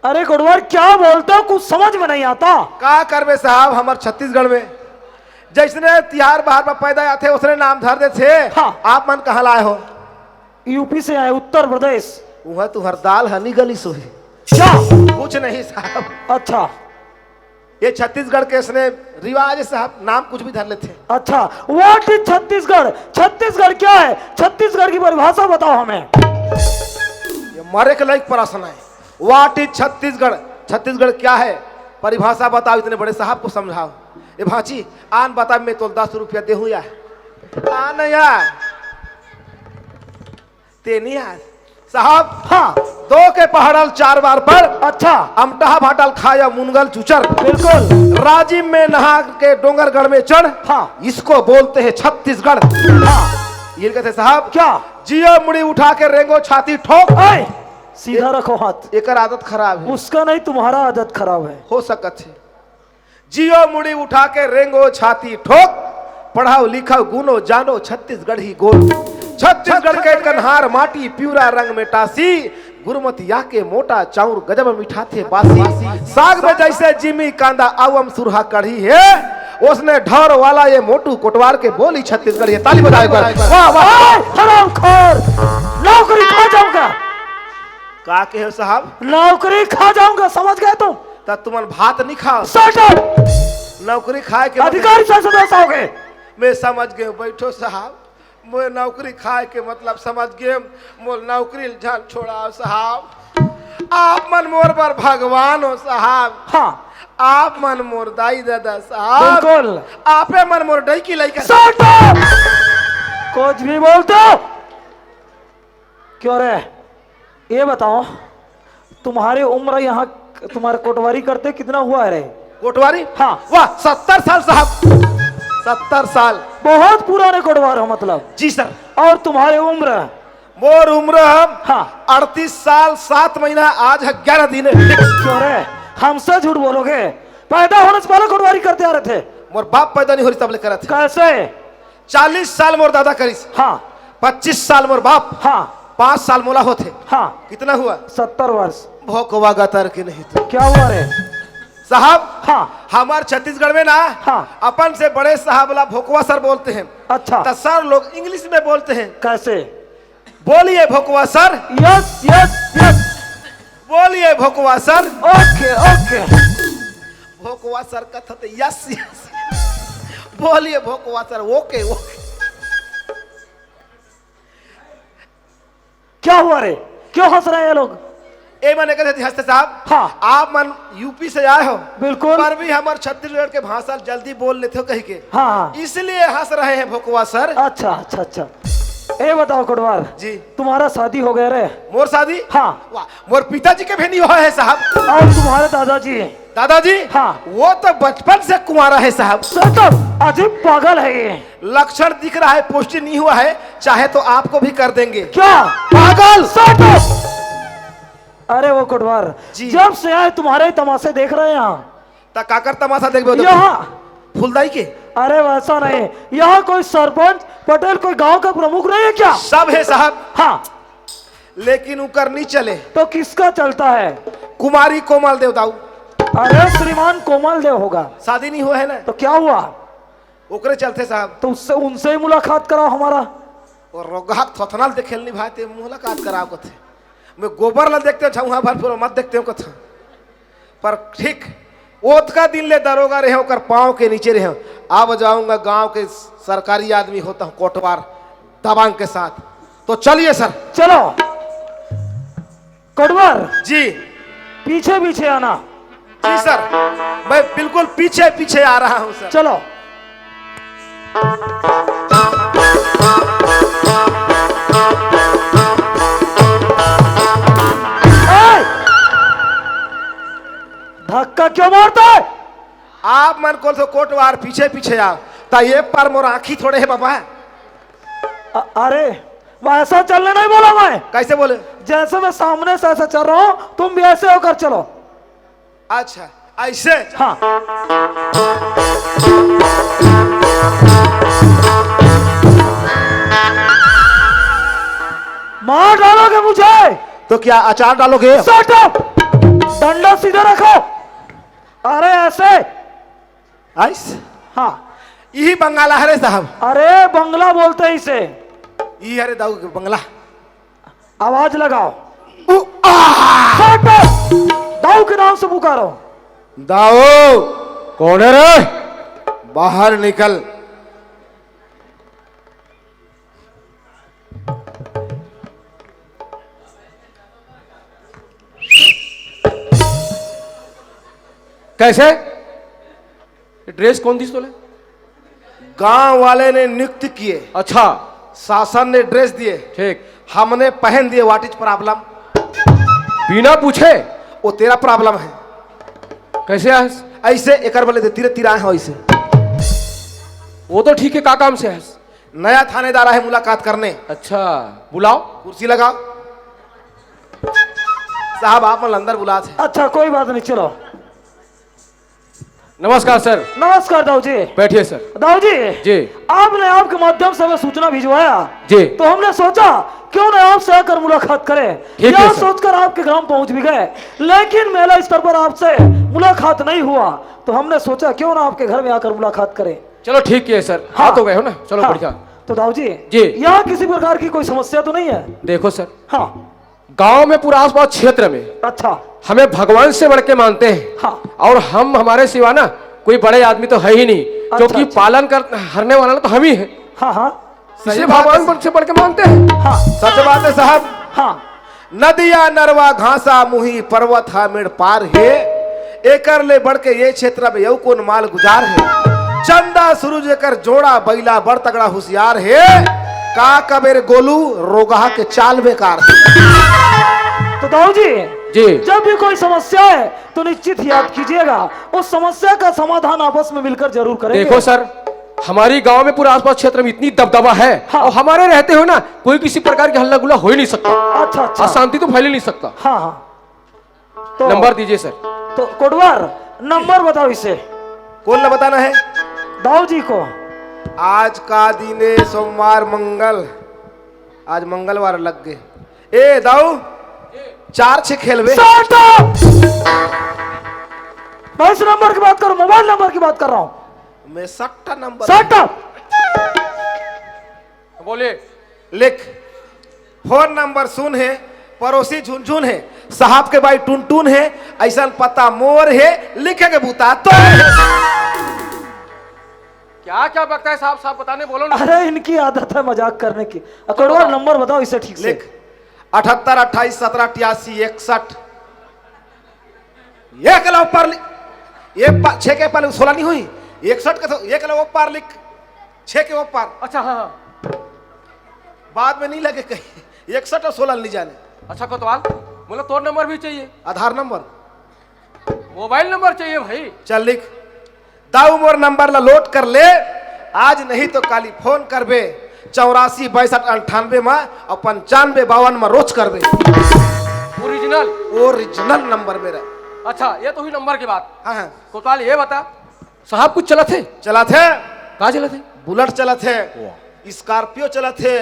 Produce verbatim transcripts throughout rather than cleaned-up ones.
अरे कोटवार, क्या बोलते हो, कुछ समझ में नहीं आता। का करबे साहब, हमर छत्तीसगढ़ में जइसने तिहार बार म पैदा आथे, ओसने नाम धर देथे। हाँ। आप मन कहाँ लाए हो? यूपी से आए, उत्तर प्रदेश। उहाँ तुहर दाल ह नी गलिस होही। क्या? कुछ नहीं साहब। अच्छा। ये छत्तीसगढ़ के इसने रिवाज है साहब, नाम कुछ भी धर लेथे। अच्छा, what is छत्तीसगढ़? छत्तीसगढ़ क्या है? छत्तीसगढ़ की परिभाषा बताओ हमें। ये मरे के लायक प्रश्न है। What is Chhattisgarh? छत्तीसगढ़ क्या है? परिभाषा बताओ, इतने बड़े साहब को समझाओ। ए भांची, आन बता, मैं तोल दस रुपया देहूं या? आ न या। ते नहीं आय। साहब, हाँ। दो के पहाड़ल चार बार पड़। अच्छा। अमटहा भाटल खाया मुनगल चुचर। बिल्कुल। राजिम में नहा के डोंगरगढ़ में चढ़। हाँ। इसको बोलते हैं छत्तीसगढ़। हाँ। ये कहते साहब, क्या? जियो मुड़ी उठा के रेंगो छाती ठोक। ऐ, सीधा ए-, रखो हाथ। एकर आदत खराब है। उसका नहीं, तुम्हारा आदत खराब है। हो सकत है। जियो मुड़ी उठा के रेंगो छाती ठोक, पढ़ाओ लिखाओ गुनो जानो छत्तीसगढ़ी गोठ। छत्तीसगढ़ के कन्हार माटी पिवरा रंग में टासी, गुरमतिया के मोटा चाउर गजब मिठाथे बासी। साग में जैसे जिमी कांदा आवम सुरहा कढ़ी है, ओसने ढौर वाला ये मोटू कोटवार के बोली छत्तीसगढ़ी है। ताली बजाओ एक बार। वाह, वाह। ए, हरामखोर, नौकरी खा जाऊंगा। का कहे हो साहब? नौकरी खा जाऊंगा, समझ गए तुम? त तुमन भात नहीं खाओ। Shut up! नौकरी खाए के मतलब अधिकारी से सदस्य हो गए। मैं समझ गए, बैठो साहब। मैं नौकरी खाए के मतलब समझ गए, मोर नौकरी ल झन छोड़ाओ साहब। आप मन मोर बर भगवान हो साहब। हाँ। आप मन मोर दाई दादा साहब। बिल्कुल। आपे मन मोर डैकी लइका। Shut up! कुछ भी बोलते हो? क्यों रे, ये बताओ, तुम्हारी उम्र यहाँ तुम्हारे कोटवारी करते कितना हुआ है रे? कोटवारी? हाँ। वाह, सत्तर साल साहब, सत्तर साल। बहुत पुराने कोटवार हो मतलब। जी सर। और तुम्हारी उम्र? मोर उम्र हाँ। अड़तीस साल सात महीना, आज है ग्यारह दिन। क्यों रे, हमसे झूठ बोलोगे? पैदा होने से पहले कोटवारी करते आ रहे थे। मोर बाप पैदा नहीं हो रही तब ले करत है। कैसे? चालीस साल मोर दादा करिस। हाँ। पच्चीस साल मोर बाप। हाँ। पाँच साल मोला होथे। हाँ। कितना हुआ? सत्तर वर्ष। भोकवा गतर के नहीं तो। क्या हुआ रे? साहब, हाँ। हमार छत्तीसगढ़ में ना, हाँ। अपन से बड़े साहब ला भोकवा सर बोलते हैं। अच्छा। तो सर लोग इंग्लिश में बोलते हैं। कैसे? बोलिए Bhokwa sir. Yes, yes, yes। बोलिए Bhokwa sir. OK, OK। Bhokwa sir कथत, yes, yes। बोलिए भोकवा सर, OK, OK। क्या हुआ रे, क्यों हंस रहे हैं ये लोग? ए मने कहते हंसते साहब, हाँ। आप मन यूपी से आए हो, बिल्कुल। पर भी हमार छत्तीसगढ़ के भाषा जल्दी बोल लेते हो कहीं के, हाँ, हाँ। इसलिए हंस रहे हैं भोकवा सर। अच्छा, अच्छा, अच्छा। ए बताओ कोटवार जी। तुम्हारा शादी हो गया रे? मोर शादी? हाँ। वाह, मोर पिताजी के भी नहीं हुआ है साहब। और तुम्हारे दादाजी? दादाजी? हाँ। वो तो बचपन से कुंवारा है साहब। Shut up! अजीब पागल है ये। लक्षण दिख रहा है, पुष्टि नहीं हुआ है, चाहे तो आपको भी कर देंगे। क्या? पागल! Shut up! अरे वो कोटवार, जी। जब से आए तुम्हारे ही तमाशे देख रहे हैं यहाँ। त काकर तमाशा देखबे उधर? यहाँ। फुलदाई के? अरे वैसा नहीं, यहाँ कोई सरपंच पटेल, कोई गांव का प्रमुख नहीं है क्या? सब है साहब। हाँ। लेकिन उकर नहीं चले। तो किसका चलता है? कुमारी कोमल देव दाऊ। अरे श्रीमान कोमल देव होगा। शादी नहीं हुआ है ना? तो क्या हुआ? ओकरे चलते साहब। तो उससे, उनसे ही मुलाकात कराओ हमारा। और रोगहा थोथना ल देखेल नहीं भाई, ते मुलाकात कराओ कथे। मैं गोबर ला देखते हो, झौहा भर पूरा मत देखते हो कथा। पर ठीक ओतका दिन ले दरोगा रहे, ओकर पाँव के नीचे रहे। अब जाऊंगा गांव के सरकारी आदमी होता हूँ, कोटवार दबंग के साथ। तो चलिए सर। चलो। कोटवार जी। पीछे पीछे आना। जी सर, मैं बिल्कुल पीछे पीछे आ रहा हूँ सर। चलो। ए! धक्का क्यों मारता है? आप मन को तो कोटवार पीछे पीछे आ, ता ये पर मोर आँखी थोड़े है बाबा। अ-, अरे, वैसा चलने नहीं बोला मैं। कैसे बोले? जैसे मैं सामने से ऐसे चल रहा हूँ, तुम भी ऐसे होकर चलो। अच्छा, ऐसे? हाँ। मार डालोगे मुझे? तो क्या अचार डालोगे? Shut up! डंडा सीधा रखो। अरे ऐसे। आइस? हाँ। यही बंगाला हरे साहब। अरे बंगला बोलते हैं इसे। यही हरे दाऊ के बंगला। आवाज लगाओ। उ, आ! Shut up! दाऊ के नाम से पुकारो। दाऊ! कौन है रे? बाहर निकल। कैसे? ये ड्रेस कौन दी तोले? गांव वाले ने नियुक्त किए। अच्छा। शासन ने ड्रेस दिए। ठीक। हमने पहन दिए, what is problem? बिना पूछे? वो तेरा प्रॉब्लम है। कैसे आस? ऐसे एकर बले दे, तीरे तीरा है ऐसे। वो तो ठीक है, का काम से आस? नया थानेदार आए मुलाकात करने। अच्छा, बुलाओ। कुर्सी लगाओ। साहब, आप मन अंदर बुलात है। अच्छा, कोई बात नहीं, चलो। नमस्कार सर। नमस्कार दाऊ जी। बैठिए सर। दाऊ जी, जी। आपने आपके माध्यम से हमें सूचना भिजवाया, जी। तो हमने सोचा क्यों ना आपसे आकर मुलाकात करें। ठीक है यह सर। सोचकर आपके ग्राम पहुंच भी गए, लेकिन महिला स्तर पर आपसे मुलाकात नहीं हुआ, तो हमने सोचा क्यों ना आपके घर में आकर मुलाकात करें। चलो ठीक है सर, हाँ। आ तो गए हो ना, चलो हाँ। बढ़िया। तो दाऊ जी, जी। यहाँ किसी प्रकार की कोई समस्या तो नहीं है? देखो सर, हाँ। गांव में पूरा आसपास क्षेत्र में अच्छा। हमें भगवान से बढ़ के मानते हैं। हाँ। और हम, हमारे सिवा ना कोई बड़े आदमी तो है ही नहीं, अच्छा, क्योंकि अच्छा। पालन कर, हरने वाला ना तो हम ही है। हाँ, हाँ। इसे सही बात है। भगवान से बढ़ के मानते हैं। हाँ। सच बात है साहब। हाँ। नदिया नरवा घासा मुही पर्वत हा मेड़ पार हे, एकर ले बढ़ के ये क्षेत्र में यऊ कोन माल गुजार हे। चंदा सूरज एकर जोड़ा बैला बड़ तगड़ा होशियार हे। का कबेर गोलू रोगहा के चाल बेकार हे। तो दाऊ जी, जी। जब भी कोई समस्या है तो निश्चित ही याद कीजिएगा, उस समस्या का समाधान आपस में मिलकर जरूर करेंगे। देखो सर, हमारी गांव में पूरा आसपास क्षेत्र में इतनी दबदबा है हाँ। और हमारे रहते हुए ना कोई किसी प्रकार की हल्ला गुल्ला हो ही नहीं सकता। अच्छा, अच्छा। अशांति तो फैल ही नहीं सकता। हाँ, हाँ। तो नंबर दीजिए सर। तो कोटवार, नंबर बताओ इसे। कौन ला बताना है? दाऊ जी को। आज का दिन है सोमवार, मंगल, आज मंगलवार लग गए। ए दाऊ, चार छे खेलबे। Shut up! मैं इस नंबर की बात कर रहा हूँ, मोबाइल नंबर की बात कर रहा हूँ। मैं सट्टा नंबर। Shut up! बोलिए। लिख, फोन नंबर सुन है, पड़ोसी झुनझुन है, साहब के भाई टुनटुन है, ऐसा पता मोर है, लिखे के बूता तो है। क्या क्या बकता है साहब, साहब बताने बोलो ना। अरे इनकी आदत है मजाक करने की। अकोड़वा चलो। नंबर बताओ इसे ठीक से। लिख, अठहत्तर अट्ठाईस सत्रह तिरासी इकसठ। एक ला ऊपर लिख, ये पा-, छह के पहले सोलह नहीं हुई, इकसठ के तो एक ला ऊपर लिख, छह के ऊपर। अच्छा, हाँ, हाँ। बाद में नहीं लगे कहीं, इकसठ और सोलह नहीं जाने। अच्छा कोतवाल, बोलो तोर नंबर भी चाहिए? आधार नंबर। मोबाइल नंबर चाहिए भाई। चल लिख, दाऊ मोर नंबर ला लोड कर ले, आज नहीं तो काली फोन करबे, चौरासी बासठ अंठानबे मा और पंचानबे बावन मा रोज करबे। ओरिजिनल? ओरिजिनल नंबर मेरा। अच्छा, ये तो हुई नंबर की बात। हाँ, हाँ। कोतवाल, ये बता, साहब कुछ चलत हे? चलत हे। का चलत हे? बुलेट चलत हे, वाह। स्कॉर्पियो चलत हे,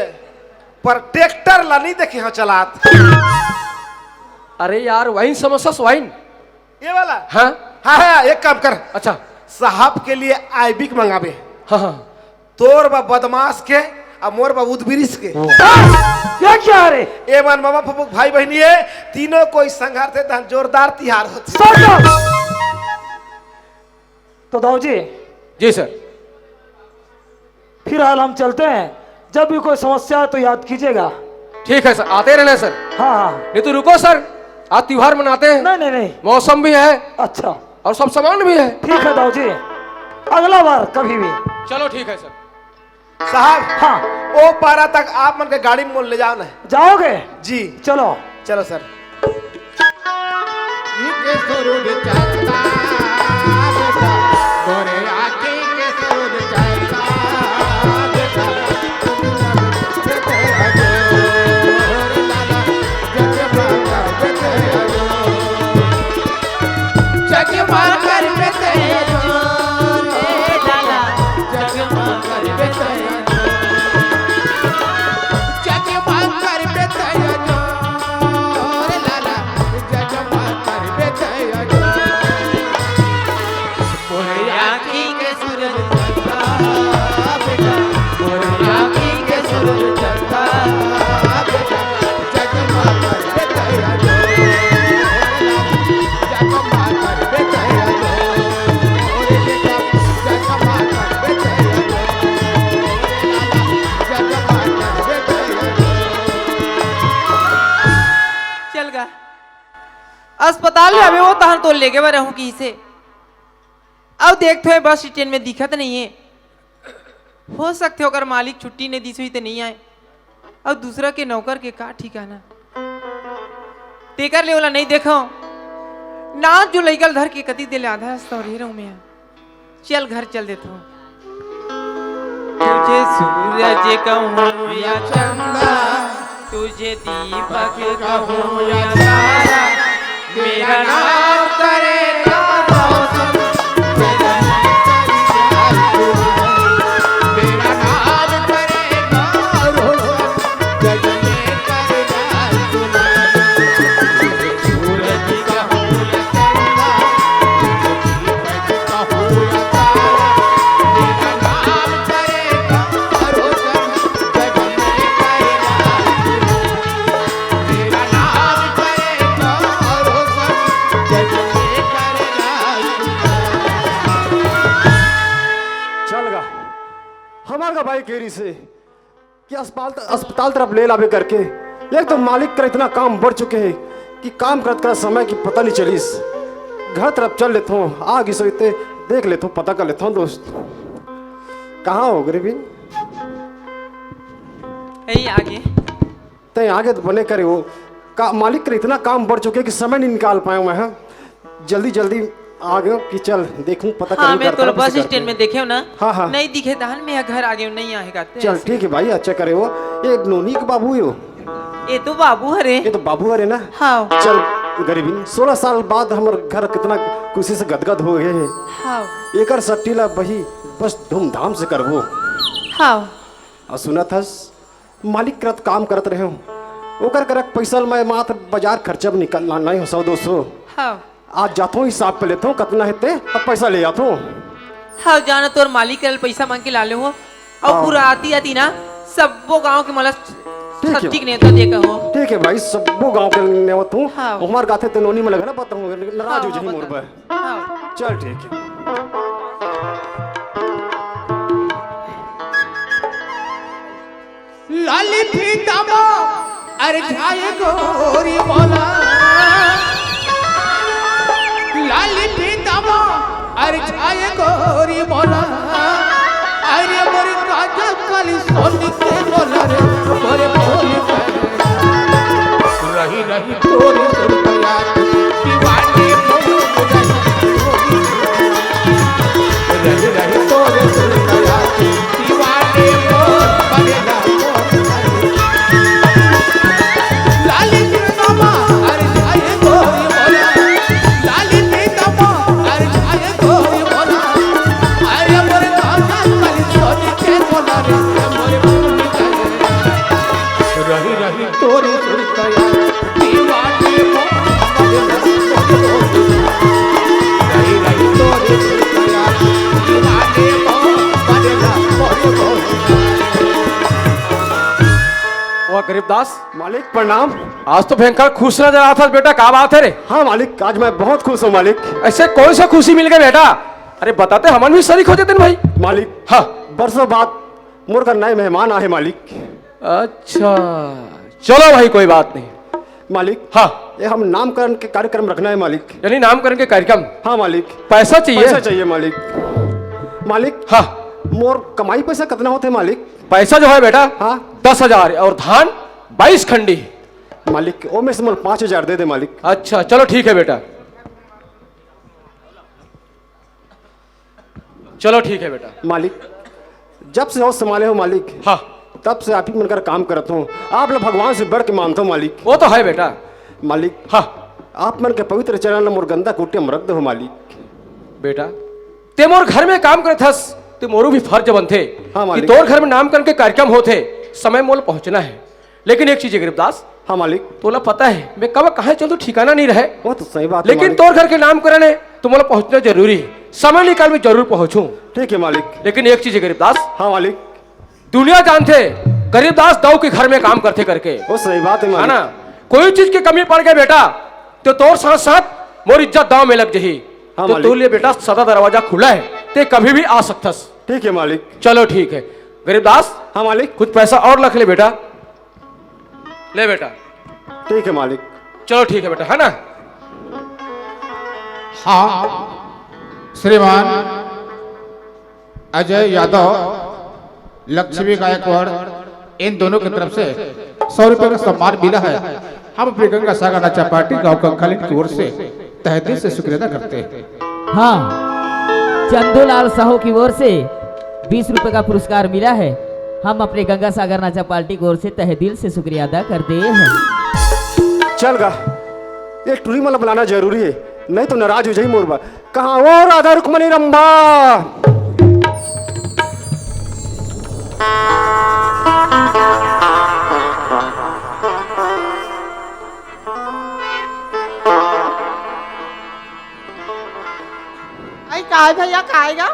पर ट्रैक्टर ला नहीं देखे हाँ चलात। अरे यार, वाइन समझस वाइन? ये वाला? हाँ। हाँ, हाँ, एक काम कर। अच्छा। साहब के लिए आइबिक मंगाबे। हाँ, हाँ। तोर बा बदमाश के, आ मोर बा उदबिरिस के। वाह। ये क्या रे? ए मन मामा फफूक भाई बहनी है, तीनों कोई संघर थे तहन जोरदार तिहार होते। Shut up! तो दाऊ जी, जी सर। फिलहाल हम चलते हैं, जब भी कोई समस्या है तो याद कीजिएगा। ठीक है सर, आते रहना सर। हाँ, हाँ। नहीं तो रुको सर, आज त्योहार मनाते हैं। नहीं, नहीं, नहीं। मौसम भी है। अच्छा। और सब सामान भी है। ठीक है दाऊ जी, अगला बार कभी भी। चलो ठीक है सर। साहब, हाँ। ओ पारा तक आप मन के गाड़ी में मोल ले जाओ ना। जाओगे? जी। चलो। चलो सर। के सूरज चलता बेटा, तोरे आँखी के सूरज चलता बेटा, जगमग करबे तेरे जोर, ए लाला, जगमग करबे तेरे जोर। जगमग करबे तेरे जोर, लाला, जगमग करबे तेरे अस्पताल जाबे वो तहन तोर लेगे बर रहूं किसे। अउ देखथो, ये बस स्टैंड में दिखत नइ हे। हो सकथे ओकर मालिक छुट्टी नइ दिस होही ते नइ आए। अउ दूसरा के नौकर के का ठिकाना। तेकर ले ओला नइ देखव। ना जो लइका ल धर के कति दे ले आधा रस्ता अउ रहे रहूं मैं। चल घर चल देथों। तुझे सूरज कहूँ या चंदा, तुझे दीपक कहूँ या तारा, मेरा नाम करेगा रोशन, मेरा नाम करेगा रोशन। चल गा, हमार का भाई केरी से कि अस्पताल, अस्पताल तरफ ले लाबे करके। एक तो मालिक कर इतना काम बढ़ चुके हे कि काम करत करत समय की पता नइ चलिस। घर तरफ चल लेथों, आ गिस होही ते देख लेथों, पता कर लेथों दोस्त। कहाँ हो गरीबी? यही आगे। तैं आगे तो बने करे हो। का, मालिक कर इतना काम बढ़ चुके कि समय नइ निकाल पाए मैं, हाँ। जल्दी जल्दी आ गयो कि चल देखूं, पता हाँ, करूं मैं घर तोला तरफ बस से स्टैंड करके। में देखे हो ना? हाँ, हाँ। नइ दिखे तहन मैं घर आ गयो, नइ आहे का ते चल ऐसे। ठीक हे भाई, अच्छा करे हो। ये नोनी के बाबू हो? ये तो बाबू हरे। ये तो बाबू हरे ना? हाँ। चल गरीबी, सोलह साल बाद हमर घर कितना खुशी से गदगद हो गए हे। हाँ। एकर सट्टी ला बही बस धूमधाम से करबो। हाँ। अउ सुनत हस, मालिक करत काम करत रहे हो, ओकर करक पैसा ल मैं मात्र बाजार खर्चा में निकालना नइ हो सौ दो सौ। हाँ। आज जाथों, हिसाब पे लेथों, कतना हे ते, अब पैसा ले आथों। हाँ, जाना तोर मालिक करल पैसा मांग के ला ले हो, अउ हाँ। पूरा आती आती ना सब्बो गांव के मला ठीक हे। सच्ची के नेवता दे कहो। ठीक हे भाई, सब्बो गांव के नेवत हूँ। हाँ। हमार गाथे ते नोनी में लगा ना बताऊँ, नाराज हाँ, हो जाही हाँ, मोर बता। पर। हाँ। चल ठीक हे। लाली फीता मा अरे झाए गोरी बोला, लाली फीता मा अरे झाए गोरी बोला, अरे मोर काजल काली सोनी के बोला रे, मोर बोली रही रही तोरी सुरतिया, दीवानी मोर रही, रही रही तोरी सुरतिया, दीवानी मोर बनेला मोर। लाली प्रेमा अरे झाए गोरी बोला, लाली प्रेमा अरे झाए गोरी बोला, अरे मोर काजल काली सोनी के बोला रे, मोर बोली रही रही तोरी सुरतिया, दीवानी मोर बनेला मोर। रही रही तोरी सुरतिया, दीवानी मोर बनेला मोर। वाह गरीबदास। मालिक प्रणाम। आज तो भयंकर खुश नजर आथस बेटा, का बात हे रे? हाँ मालिक, आज मैं बहुत खुश हूँ मालिक। ऐसे कौन सा खुशी मिल गई बेटा? अरे बताते, हमन भी शरीक हो जाते न भाई। मालिक, हाँ। बरसों बाद मोर घर नए मेहमान आहे मालिक। अच्छा, चलो भाई, कोई बात नहीं। मालिक, हाँ। ये हम नामकरण के कार्यक्रम रखना हे मालिक। यानी नामकरण के कार्यक्रम? हाँ मालिक। पैसा चाहिए? पैसा चाहिए मालिक। मालिक, हाँ। मोर कमाई पैसा कितना होथे मालिक? पैसा जो है बेटा, हाँ। दस हजार अउ धान बाईस खंडी। मालिक, ओमे से मोला पाँच हजार दे दे मालिक। अच्छा, चलो ठीक है बेटा। चलो ठीक है बेटा। मालिक, जब से होश संभाले हो मालिक, हाँ। तब से आप ही मन कर काम करत हूँ। आप ला भगवान से बढ़ के मानत हूँ मालिक। वो तो है बेटा। मालिक, हाँ। आप मन के पवित्र चरण ला मोर गंदा कुटिया म रख दे हो मालिक। बेटा, ते मोर घर में काम करत हस, ते मोरो भी फर्ज बनथे हाँ, कि मालिक। तोर घर में नामकरण के कार्यक्रम होथे, समय मोला पहुंचना है। लेकिन एक चीज है गरीबदास, हाँ मालिक। तोला पता है मैं कब कहाँ चल दूँ, ठिकाना नहीं रहे। वो तो सही बात है लेकिन मालिक। तोर घर के नामकरण है तो मोला पहुंचना जरूरी है, समय निकाल मैं जरूर पहुंचूं। ठीक है मालिक। लेकिन एक चीज है गरीबदास, हाँ मालिक। दुनिया जानथे गरीबदास दव के घर में काम करथे करके। वो सही बात है है मालिक। ना? कोई चीज की कमी पड़ गई बेटा तो तोर साथ साथ मोर इज्जत दांव में लग जही। हाँ तो मालिक। तोर लिए बेटा सदा दरवाजा खुला है, ते कभी भी आ सकथस। ठीक है मालिक। चलो ठीक है गरीबदास। हाँ मालिक। कुछ पैसा और रख ले बेटा। ले बेटा। ठीक है मालिक। चलो ठीक है बेटा, है ना? हाँ, श्रीमान अजय यादव, लक्ष्मी गायकवाड़, इन दोनों की तरफ से सौ रुपए का सम्मान मिला है। हम अपनी गंगा सागर नाचा पार्टी गांव कंकालीन की ओर से तहे दिल से शुक्रिया अदा करते हैं। हाँ, चंदूलाल साहू की ओर से बीस रुपए का पुरस्कार मिला है। हम अपने गंगा सागर नाचा पार्टी की ओर से तहे दिल से शुक्रिया अदा करते हैं। चल गा, ये टूरी मन ला बुलाना जरूरी है, नहीं तो नाराज हो जाही मोर बा। कहाँ ओ राधा रुक्मणी रंभा? आई काय भैया, काय गा?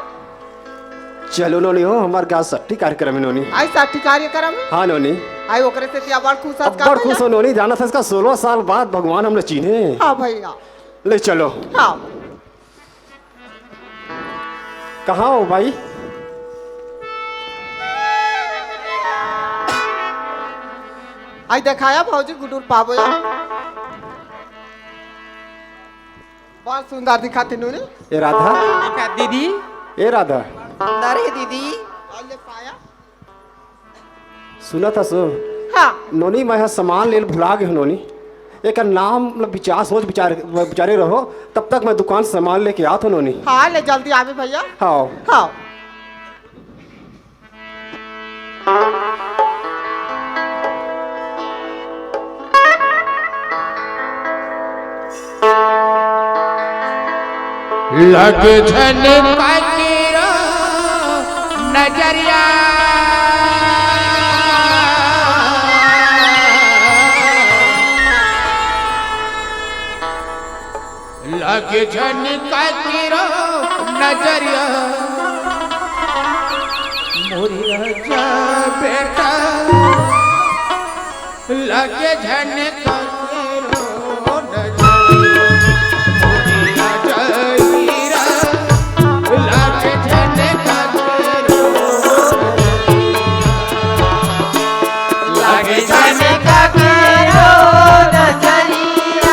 चलो नोनी हो, हमार गाँव सट्ठी कार्यक्रम है नोनी। आई सट्ठी कार्यक्रम है? हाँ नोनी। आई ओकरे से दिया बड़ खुश हस का अब्बड़ खुश भैया? हो नोनी, जाना था इसका सोलह साल बाद भगवान हमने चीन्हे। हाँ भैया। ले चलो। हाँ। कहाँ हो भाई? आई देखाया भौजी गुडुर पाबो या। बहुत सुंदर दिखाती नूरी। ए राधा। देखा दीदी। ए राधा। सुंदर है दीदी। और ले पाया। सुना था सो। हाँ। नोनी, मैं ह सामान लेल भुला गए हूँ नोनी। एक नाम मतलब विचार, सोच विचार, विचारे रहो, तब तक मैं दुकान से सामान लेके आत हूँ नोनी। हाँ, ले जल्दी आवे भैया। हाँ। हाँ। लगे झन काकिरो नजरिया, लगे झन काकिरो नजरिया, मोरी राजा बेटा। लगे झन काकिरो नजरिया, मोरी राजा हीरा। लगे झन काकिरो नजरिया, लगे झन काकिरो नजरिया।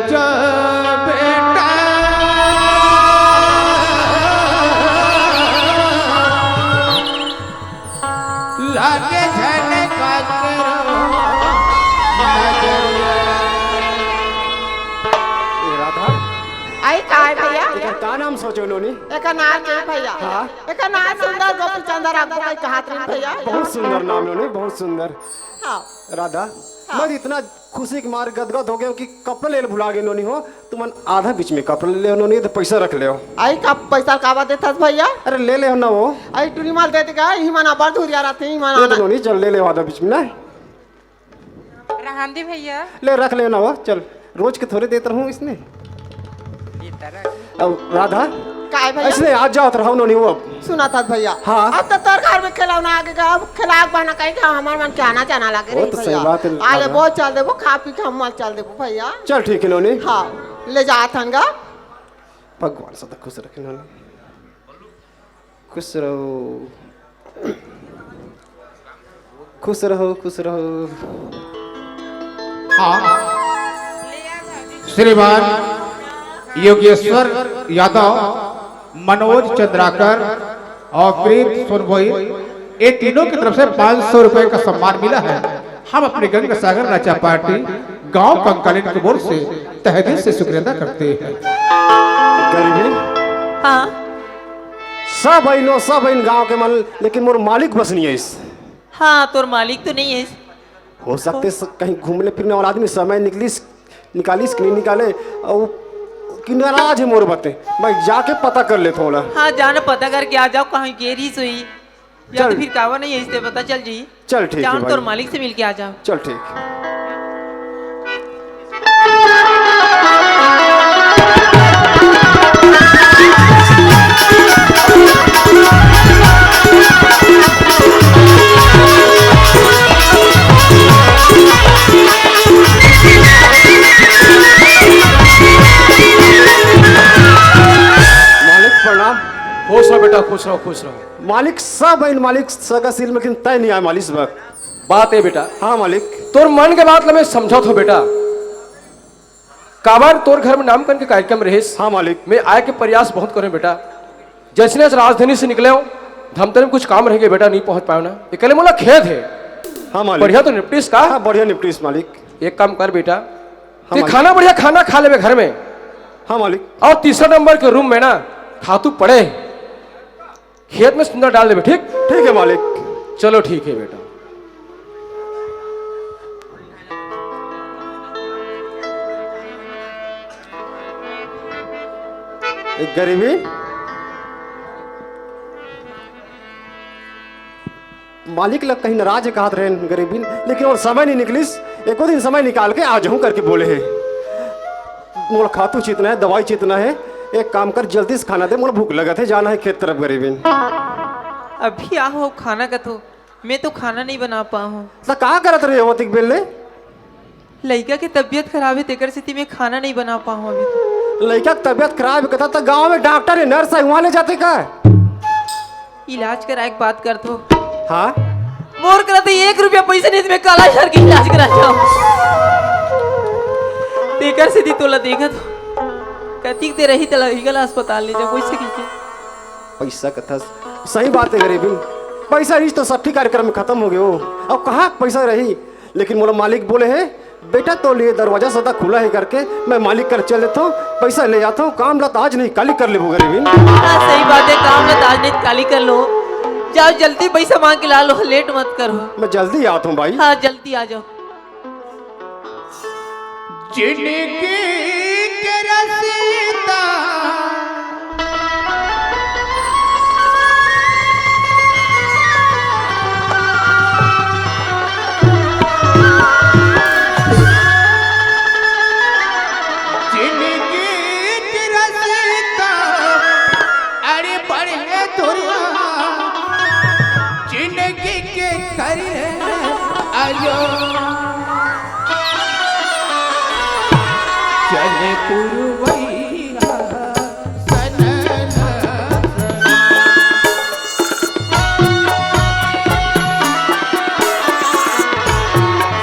जा बेटा, लागे झन ककरो नजरिया। ए राधा, आई का है भैया? एकर का नाम सोचे नोनी? एकर नाम के भैया? हाँ। एकर नाम सुंदर गोपी चंद्र, आपको कहीं कहात रही भैया। बहुत सुंदर नाम नोनी, बहुत सुंदर। हाँ। राधा, हाँ। मैं इतना खुशी के मारे गदगद हो गया हूँ कि कपड़ा ले भुला गए नोनी हो। तुमन आधा बीच में कपड़ा ले ले नोनी, तो पैसा रख ले। आई का पैसा कावा देथस भैया? अरे ले ले ना वो। आई टूरी माल दे देगा, ही मना बड़ धुरिया रहते, ही मना दे दे ना। नोनी, चल ले ले आधा बीच में ना। रहन दे भैया। ले रख ले ना वो, चल। रोज के थोड़े देत रहूं इसने। अब राधा, काय भैया? ऐसने आज जावत रहो नोनी वो अब। सुना था भैया। हाँ। अब तो तोर घर में खिलौना आगे का, अब खिलाक बहाना कहीं का हमार मन के आना जाना लगे वो रही तो सही भैया। बात है, आले राधा। बहुत चल देबो, खा पी के हम मल चल देबो भैया। चल ठीक है नोनी। हाँ, ले जात हन गा। भगवान सदा खुश रखे नोनी। खुश रहो, खुश रहो, खुश रहो। हाँ, श्रीमान योगेश्वर यादव, मनोज चंद्राकर और प्रीत सोनभोई, ये तीनों की तरफ से पाँच सौ रुपए का सम्मान मिला है। हम अपने गंगा सागर नाचा पार्टी गांव कंकालीन की ओर से तहे दिल से शुक्रिया अदा करते हैं। गरीबी। हाँ। सब आइन, सब आइन गांव के मन, लेकिन मोर मालिक बस नहीं आइस। हाँ, तोर मालिक तो नहीं है। हो सकथे स-, कहीं घूमने फिरने वाला आदमी समय निकलिस, निकालिस कि नहीं निकाले, और कि नाराज है मोर बते। मैं जाके पता कर लेथों ओला। हाँ, जाना पता करके आ जाओ, कहीं गे रहिस होही। या तो चल। फिर कावा नहीं है, इससे पता चल जी। चल ठीक है जाओ, भाई। तोर मालिक से मिलके आ जाओ। चल ठीक। मालिक प्रणाम। खुश रहो बेटा, खुश रहो, खुश रहो। मालिक सब आइन मालिक सगा सील, लेकिन तय नहीं आए मालिक सब। बात है बेटा। हाँ मालिक। तोर मन के बात ल मैं समझत हों बेटा। काबर तोर घर में नामकरण के कार्यक्रम रहिस। हाँ मालिक। मैं आए के प्रयास बहुत करें बेटा। जैसने आज राजधानी से निकले हों, धमतरी में कुछ काम रह गए बेटा, नहीं पहुंच पायो ना। एकरे मोला खेद है। हाँ मालिक। बढ़िया तो निपटिस का? हाँ, बढ़िया निपटिस मालिक। एक काम कर बेटा, हाँ, ते मालिक। खाना बढ़िया खाना खा लेबे घर में। हाँ मालिक। और तीसरा नंबर के रूम में ना खातू पड़े। खेत में सुंदर डाल देबे, ठीक? ठीक है मालिक। चलो ठीक है बेटा। एक गरीबी मालिक ल कहीं नाराज कहत रहेन गरीबी, लेकिन वो समय नहीं निकलिस। एको दिन समय निकाल के आ जाऊं करके बोले है। मोला खातू चितना है, दवाई चितना है। एक काम कर, जल्दी से खाना दे, मोला भूख लगत है, जाना है खेत तरफ गरीबी। अभी आहो खाना कथो, मैं तो खाना नहीं बना पाहूँ। त का करत रहे हो अतिक बेल ले? लइका के तबीयत खराब है, तेकर सेती मैं खाना नहीं बना पाहूँ अभी तो। लइका के तबीयत खराब है कथा, त गाँव में डॉक्टर है, नर्स है, वहाँ ले जाते का? इलाज कराए के बात करथो। हाँ? मोर करा तो एक रुपया पैसा नहीं, मैं काला झर के इलाज करा जाऊँ। तेकर सेती तोला देखत हो। कतिक दे रही तला इगल अस्पताल ले जाओ, पैसे की के? पैसा कथा सही बात है गरीबिन, पैसा रहिस तो सट्ठी कार्यक्रम में खत्म हो गयो। अब कहाँ पैसा रही? लेकिन मोला मालिक बोले है, "बेटा, तो लिए दरवाजा सदा खुला है," करके मैं मालिक कर चल देता हूँ, पैसा ले आता हूँ, काम ला तो आज नहीं काली कर लेबो गरीबिन। हाँ, सही बात है, काम ला तो आज नहीं काली कर लो। जाओ जल्दी पैसा मांग के ला लो, लेट मत करो। मैं जल्दी आता हूँ भाई। हाँ, जल्दी आ जाओ। जिनगी के रस्ता जिनगी के रस्ता, अरे बढ़े दुनिया, जिनगी के कर आयो। चले पुरवैया सनन।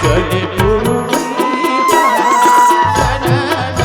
चले पुरवैया सनन।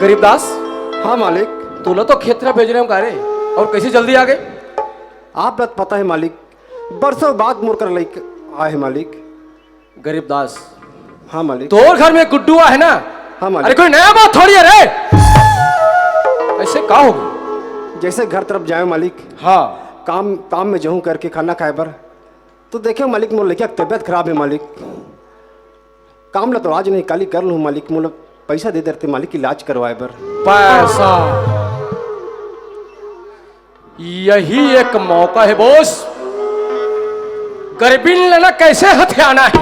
गरीबदास। हाँ मालिक। तोला तो खेत ला भेजे रहेंव का रे, अउ कइसे जल्दी आ गे? आप ला तो पता हे मालिक, बरसों बाद मोर कर लइका आए हे मालिक। गरीबदास। हाँ मालिक। तोर घर में गुड्डू आहे ना? हाँ मालिक। अरे कोई नया बात थोड़ी हे रे, अइसे का हो गे? जइसे घर तरफ जाएंव मालिक। हाँ। काम, काम में जाहूँ करके खाना खाए बर, तो देखेंव मालिक, मोर लइका के तबीयत खराब हे मालिक। काम ला तो आज नहीं काली कर लूँ मालिक, मोला पइसा दे देते मालिक, इलाज करवाए बर। पैसा, यही एक मौका है बॉस, गरीबिन ला ना कइसे हथियाना है।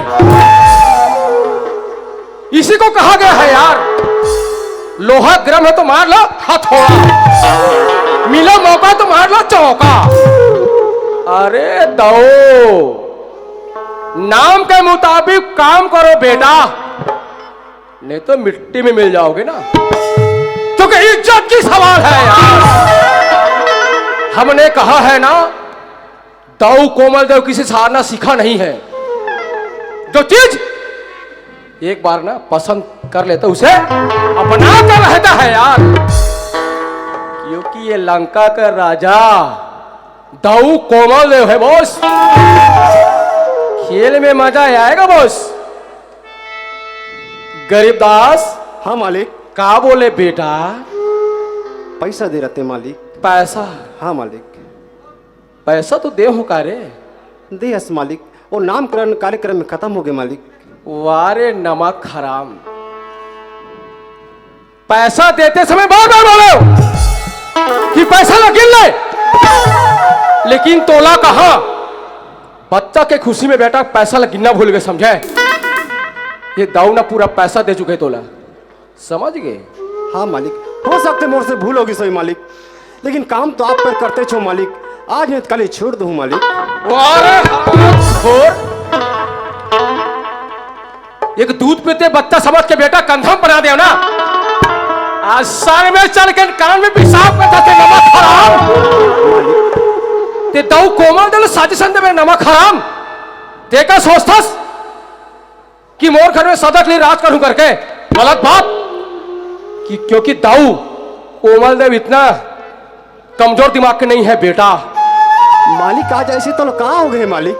इसी को कहा गया है यार, लोहा गरम है तो मार लो हथौड़ा, मिला मौका तो मार लो चौका। अरे दाऊ, नाम के मुताबिक काम करो बेटा, नहीं तो मिट्टी में मिल जाओगे ना, क्योंकि इज्जत की सवाल है यार। हमने कहा है ना, दाऊ कोमल देव किसी से हारना सीखा नहीं है। जो चीज एक बार ना पसंद कर लेता, उसे अपना कर रहता है यार, क्योंकि ये लंका का राजा दाऊ कोमल देव है बॉस। खेल में मजा आएगा बॉस। गरीबदास। हाँ मालिक। का बोले बेटा? पैसा दे रहते मालिक। पैसा? हाँ मालिक। पैसा तो दे हो का रे? दे हस मालिक, वो नामकरण कार्यक्रम में खत्म हो गए मालिक। वाह रे नमक हराम, पैसा देते समय बार बार बोले हो कि पैसा ला गिन ले, लेकिन तोला कहा बच्चा के खुशी में बेटा पैसा ला गिनना भूल गए, समझे? ये दाऊ ना पूरा पैसा दे चुके तोला, समझ गए? हाँ मालिक, हो सकते मोर से भूल होगी सही मालिक, लेकिन काम तो आप पर करते छो मालिक, आज नहीं तो कल ही छोड़ दूँ मालिक। अरे हरामखोर, एक दूध पीते बच्चा समझ के बेटा कंधम बना दे ना, आज सर में चढ़ के कान में पेशाब करता थे नमक हराम। ते दाऊ कोमल देव ला साजिशन देवे नमक हराम। ते का सोचथस कि मोर घर में सदा के लिए राज करूं करके? गलत बात। कि क्योंकि दाऊ कोमल देव इतना कमजोर दिमाग के नहीं है बेटा। मालिक, आज ऐसे तो का हो गए मालिक,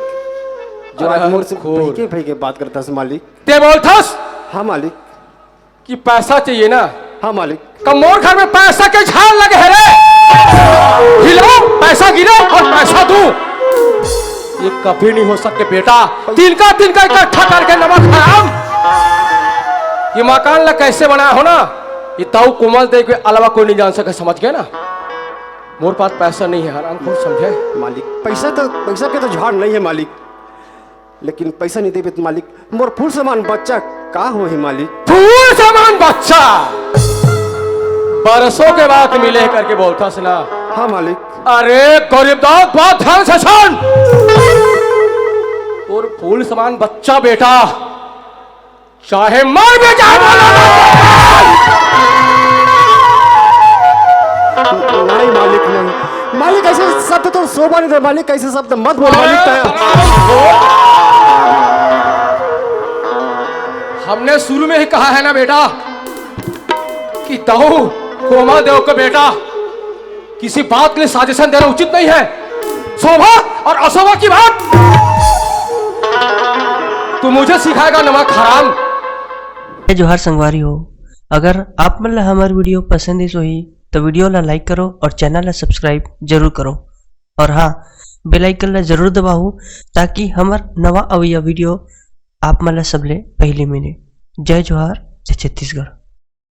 जो आज अरे मोर से खोर। भई के भई के बात करता है मालिक। ते बोलथस हाँ मालिक। कि पैसा चाहिए ना? हाँ मालिक। का मोर घर में पैसा के झाड़ लगे है रे? हिलाओ, पैसा गिनो और पैसा दूं। ये कभी नहीं हो सकते बेटा, तिनका तिनका इकट्ठा करके नमक हराम। ये मकान ला कैसे बनाया हो ना, ये दाऊ कोमल देव के अलावा कोई नहीं जान सके, समझ गए ना? मोर पास पैसा नहीं है हरामखोर, समझे? मालिक, पैसा तो, पैसा के तो झाड़ नहीं है मालिक, लेकिन पैसा नहीं देबे तो मालिक, मोर फूल समान बच्चा का होही मालिक? फूल समान बच्चा बरसों के बाद मिले करके बोलथस ना। हाँ मालिक। अरे गरीबदास, बात ध्यान से सुन। और फूल समान बच्चा बेटा, चाहे मर भी जाए, बोलो ना। नहीं मालिक, नहीं मालिक, ऐसे शब्द तो शोभा नहीं दे मालिक, ऐसे शब्द मत बोल मालिक। हमने शुरू में ही कहा है ना बेटा कि दाऊ कोमल देव का बेटा किसी बात के लिए साजिशन देना उचित नहीं है। शोभा और अशोभा की बात तू मुझे सिखाएगा नमक हराम। जय जोहार संगवारी हो, अगर आप मन ला हमर video पसंद आइस होही तो video ला like करो और channel ला subscribe जरूर करो और हाँ, bell icon ला जरूर दबाओ ताकि हमर नवा अवइया video आप मन ला सबले पहली मिले। जय जोहार, जय छत्तीसगढ़।